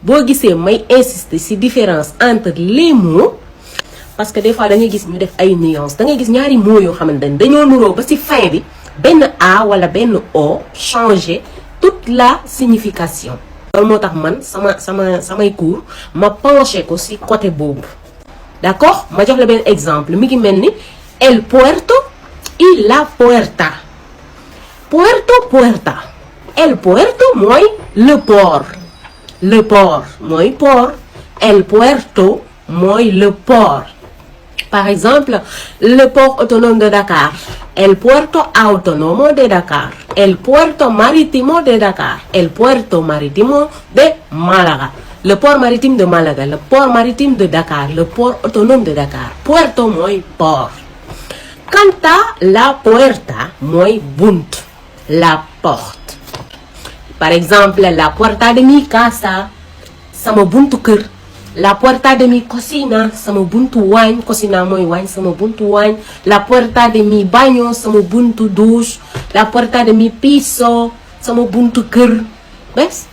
boo gisee may insister ci différence entre les mots parce que des fois da ngay gis ñu def ay nuances da ngay gis ñaari mots yoo xamante ne dañoo nuroo ba ci fin bi benn A wala benn O changer toute la signification. loolu moo tax man samay cours ma penché ko ci côté boobu d'accord ma jox la benn exemple mi ngi mel ni el puerto y la puerta. puerta el puerto mooy le port mooy port el puerto mooy le port. Par exemple, le port autonome de Dakar, el puerto autónomo de Dakar, el puerto marítimo de Dakar, el puerto marítimo de Málaga, le port maritime de Málaga, le port maritime de Dakar, le port autonome de Dakar. Puerto mooy port. Quant à la puerta mooy bunt, la porte. Par exemple, la puerta de mi casa, sama buntu kër. La puerta de mi cocina, sama buntu waañ, cocina mooy waañ, sama buntu waañ. La puerta de mi baño, sama buntu douche. La puerta de mi piso, sama buntu kër. Bes